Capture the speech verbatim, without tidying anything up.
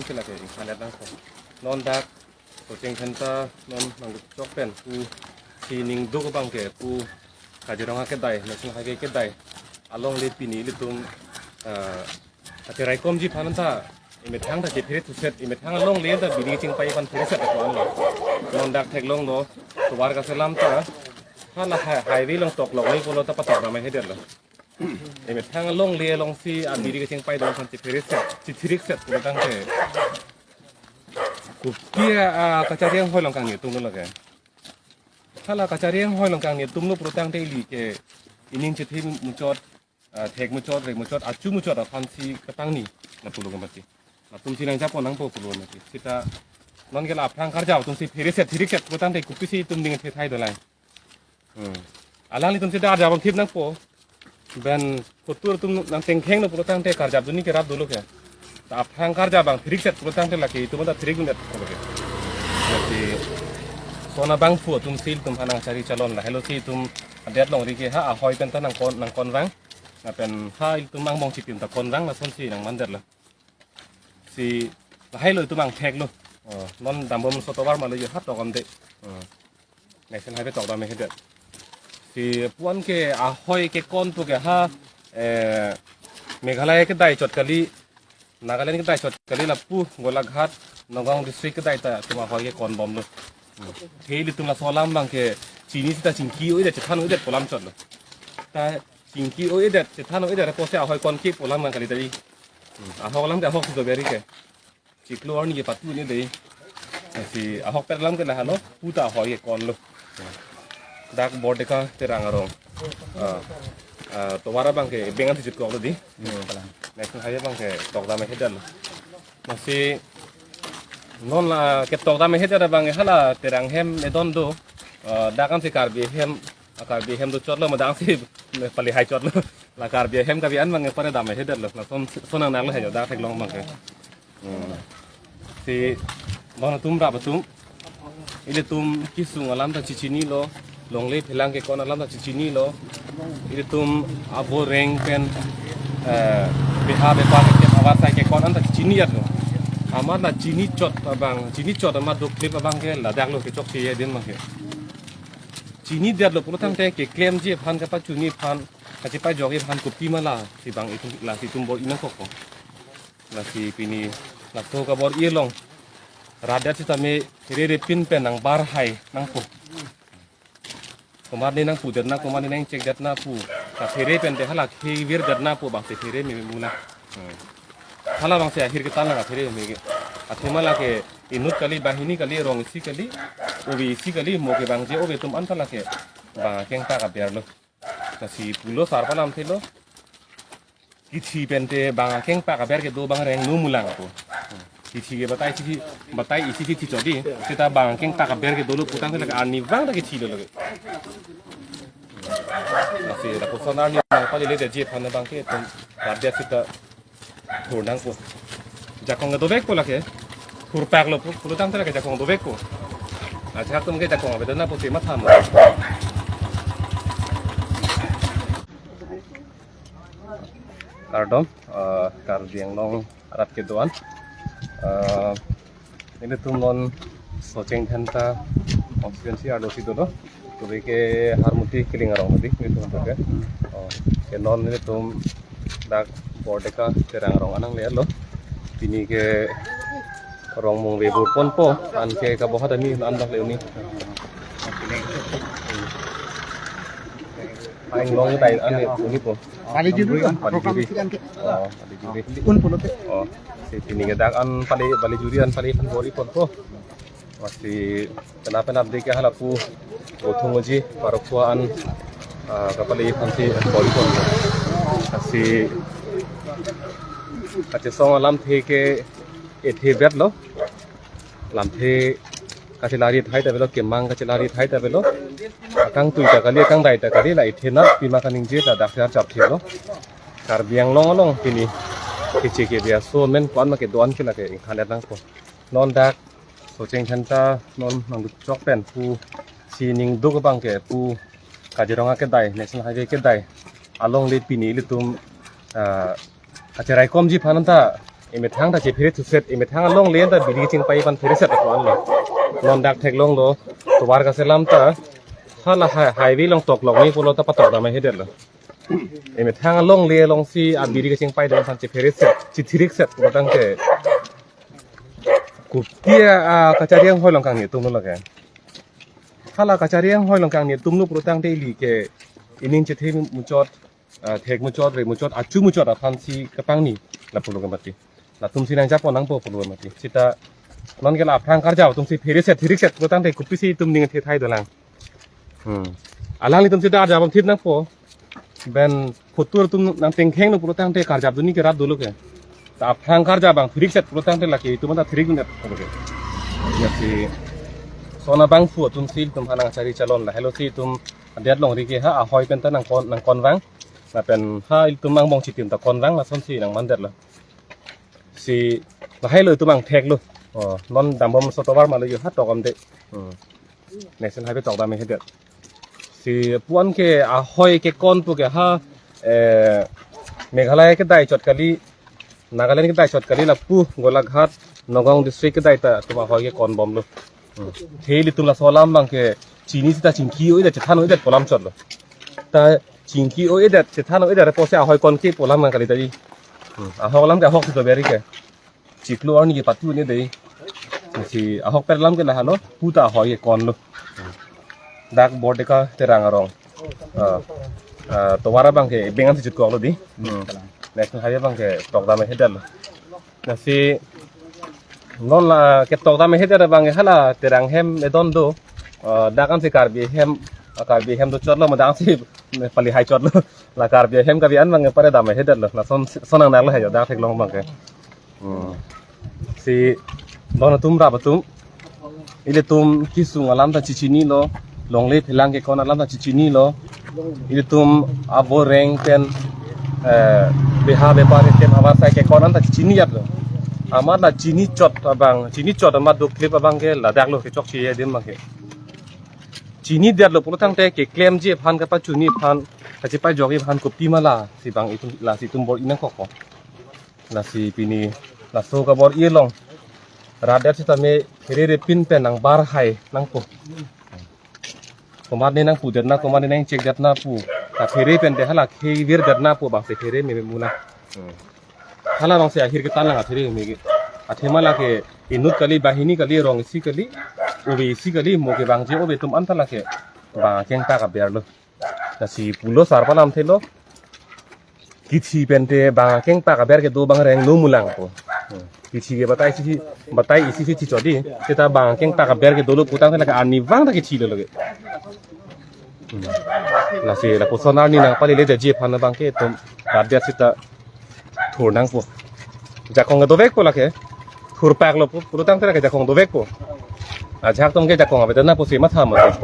Sila ke ingkhan nangpo. Non dak Socheng Dhenta non nangchok pen pu si ningduk abang ke pu Kaziranga kedai, National Highway kedai alongle pini ilitum, ah, acherai komji aphan ta emethang ta chephere thuset, emethang alongle ta bidi chingpai aphan phereset ko-an lo. Non dak theklonglo, tovar kaselam ta hala hi-, highway along toklok ni pulo ta patok dam ahedetlo. Emethang alongle alongsi abidi kachingpai dam aphan chephereset, chithirikset pulo tangte, kopi a kachari anghoi along kangni atum lo lake. Hala kachari anghoi along kangni atum lo pulo tangte ili ke ining chithi muchot, ah, thek muchot, rek muchot, achu muchot aphansi katangni lapulo ke mati. Latumsi nangjapo nangpo pulo mati. Sita non ke la aphrang karjap atumsi phereset, thirikset pulo tangte kopisi itum ding thethai dolang. Hmm. Alanglitum sita arjap abang thip nangpo. Ben kotur atum nangtengkheng lo pulo tangte karjap dunji ke rap dolo ke. Ta aphrang karjap abang thirikset pulo tangte lake itum ta thirik dundet pulo ke. Jadi sona bangphu atumsi ilitum aphan nangchari chalon, lahelosi itum adet longri ke ha ahoi pen ta nangkon, nangkon vang. Lapen ha ilitum angbong chipim ta kon vang, lasonsi nangmandetlo. Si lahai lo itum angthek lo. Oh, non dambom so tovar malo yo hat tokam de. Oh. National Highway tok dam ahedetlo. Si puan ke ahoi kekon pu ke ha, eh, Meghalaya kedai chot kali, Nagaland kedai chot kali, lapu Golaghat, Nagaon district kedai ta itum ahoi kekon bomlo. Hmm. Athe ilitum laso alam abang ke chini sita chingki-o-edet, chethan-o-edet pu alam chotlo. Ta chingki-o-edet, chethan-o-edet apotsi ahoi konke pu alam abang kali tadi. Hmm, ahok alam ke ahok si doberi ke. Chiklo arni ke patu ni dei. Si ahok pet alam ke lahelo, pu ta ahoi kekonlo. Dak Bordeka Terang arong. Ah, ah, tovar abang ke beng an si jutkoklo dei. Hmm. National Highway abang ke tok dam ahedetlo. Lasi non la ketok dam ahedet abang hala Terang hem edon do. Ah, dak ansi Karbi hem, ah, Karbi hem dochotlo, ma dak ansi pali haichotlo. La Karbi hem Karbi an abang pare dam ahedetlo. Lason, son nang nanglo hai jo dak theklong abang ke. Hmm. Si bon atum rap atum, ilitum kesung alam ta chichinilo, longle phelang kekon alam ta chichinilo, ilitum abo reng pen, eh, beha bepar ke avar sai kekon an ta chichinijatlo. Amat la chinichot abang, chinichot amat doklip abang ke ladak lo kechokche adim abang ke. Chinidetlo pulo tangte keklemji aphan, kapachuni aphan, kachepajokji aphan kopi ma lasi abang itum, lasi itum bor-i nangkokpo. Lasi pini laso kabor-i along rat adet sitame rerepin pen nangbar hai nangpo. Komat ne nangpudet na, komat ne nangchekdet na pu. Kaphere pen te hala khevirdetna pu abang te phere meme muna. Hmm. Hala abang si ahir ketan la kaphere meme ke. Athema lake inut kali, banghini kali, rong isi kali, ove isi kali, mo ke bangji ove atum anta lake bang akeng ta kaber lo. Lasi pulo sar palam thelo. Kithi pen te bang akeng ta kaber kedo abang rengno mulang apo. Kithi ke batai isi, batai isi kithi chot dei. Sita bang akeng ta kaber kedo lo pu tangte lake arnivang ta kithi lo lake. Lasi lapuson arni nangpaleledetji aphan abang ke itum rat adet sita thur nangpo. Jakong dovekpo lake. Thurpaklo pu, pulo tangte lake jakong dovekpo. Ajahak atum ke jakong avedet na pusi matham. Kardom, eh, Karbi Anglong arat kedo-an. Eh, nelitum non Socheng Dhenta constituency arlosi dolo. Tumi ke Harmoti Killing arong mati, nelitum ke. Oh, ke non nelitum dak Bordeka Terang arong an nanglelo. Pini ke rong mong ve bur ponpo, anke kabohat ani an dak le uni. Aing long tai an le uni po. Bali juri, bali juri. Oh, bali juri. Un pulote. Oh, si pini ke dak an pali, bali juri an pali aphan bor-i ponpo. Lasi penap penap dei ke hala pu Bothung Oji parokwa an, ah, kapali aphansi bor-i ponpo. Lasi kachesong alamthe ke ethe bet lo. Lamthe kachelarit hai ta avelo, kemang kachelarit hai ta avelo. Akangtui ta kali, akangdai ta kali, la ethe na pima kaningje ta dak arjap thelo. Karbi Anglong along pini keche kebe aso amen ko-an ma kedo-an ke lake ingkhan nangpo. Non dak Socheng Dhenta non nangchok pen pu si ningduk abang ke pu Kaziranga kedai, National Highway kedai alongle pini ilitum, ah, acherai komji aphan ta Emethang ta chephere thuset, emethang alongle ta biri chingpai pen phereset aphan lo. Non dak theklonglo, tovar kaselam ta, hala hi-, highway along toklok ni pulo ta patok dam ahedetlo. Emethang alongle alongsi abiri kachingpai dam aphan chephereset, chithirikset pulo tangte. Kopi a, kachari anghoi along kangni atumlo lake. Hala kachari anghoi along kangni atumlo pulo tangte ili ke ining chethe muchot, ah, thek muchot, re muchot, achu muchot aphansi kapangni lapulo ke mati. Latumsi nangjapo nangpo pulo ke mati. Sita non ke la aphrang karjap atumsi phereset, thirikset pulo tangte kopisi itum ning thethai dolang. Hmm. Alanglitum sita arjap bom thip nangpo. Ben photo atum nangtengkheng no pulo tangte karjap dunji ke rat dolo ke. Ta aphrang karjap abang thirikset pulo tangte lake itum ta thirik dundet pulo ke. Lasi lason abangphu atumsi itum ha nangchari chalon, lahelo si itum adet longri ke ha ahoi pen ta nangkon, nangkonvang. Lapen ha itum angbong chitim ta konvang, lasonsi nangmandetlo. Si lahelo itum angtheklo. Oh, non dambom so tovar malo yo ha tokdamde. Hmm. National Highway tokdam ahedetsi puan ke ahoi kekon pu ke ha, eh, Meghalaya kedai chot kali, Nagaland kedai chot kali lapu Golaghat, Nagaon district kedai ta itum ahoi kekon bomlo. Hmm. Hei ilitum laso alam abang ke chini sita chingki-o-edet, chethan-o-edet pu alam chotlo. Ta chingki-o-edet, chethan-o-edet apotsi ahoi konke pu alam abang kali ta i. Hmm. Ahok alam ke ahok si doberi ke. Chiklo arni kepatu ne dei. Si ahokpet alam ke lahelo, pu ta ahoi kekonlo. Dak Bordeka Terang arong. Ah, ah, tovar abang ke beng-an si jutkoklo dei. Hmm. National Highway abang ke tokdam ahedetlo. Lasi non la ketokdam ahedet abang ke hala Terang hem edon do. Ah, dak ansi Karbi hem, ah, Karbi hem do chotlo, ma dak ansi pali hai chotlo. La Karbi hem kabi an abang ke pare dam ahedetlo. Lason, lason nangdaklo hai jo, dak theklong abang ke. Hmm. Si don atum rap atum, ilitum kesung alam ta chichinilo, longle phelang kekon alam ta chichinilo, ilitum aboreng pen, eh, beha bepar item amat sai kekon alam ta chichinijatlo. Amat la chini chot abang, chini chot amat doklip abang ke ladaklo, kechokche adim abang ke. Chinidetlo pulo tangte keklemji aphan, kapachuni aphan, kachepajokji aphan kopima lasi abang itum, lasi itum bor-i nangkokpo. Lasi pini laso kabor-i along rat det sitame phere repin pen nangbar hai nangpo. Komat ne nangpudetna, komat ne nangchekdetna pu. Ta phere pen te hala kevirdetna pu abangsi phere meme muna. Hmm. Hala abangsi ahir ketan lang aphere meme. Athema lake inut kali, banghini kali, rong isi kali, ove isi kali, mo kevangji ove atum anta lake bang akeng ta kaberlo. Lasi pulo sar palamthelo. Kithi pen te bang akeng ta kaber kedo abang rengno mulang po. Hmm. Kithi ke batai isi, batai isi si chichot dei. Seta bang akeng ta kaber kedolo pu tangte lake arnivang ta kithilo lake. Hmm. Lasi lapuson arni nangpalele detji aphan abang ke itum rat det sita thur nangpo. Jakong dovekpo lake. Thurpaklo pu, pulo tangte lake jakong dovekpo. Ajahak atum ke jakong avedet na pusi matha mati.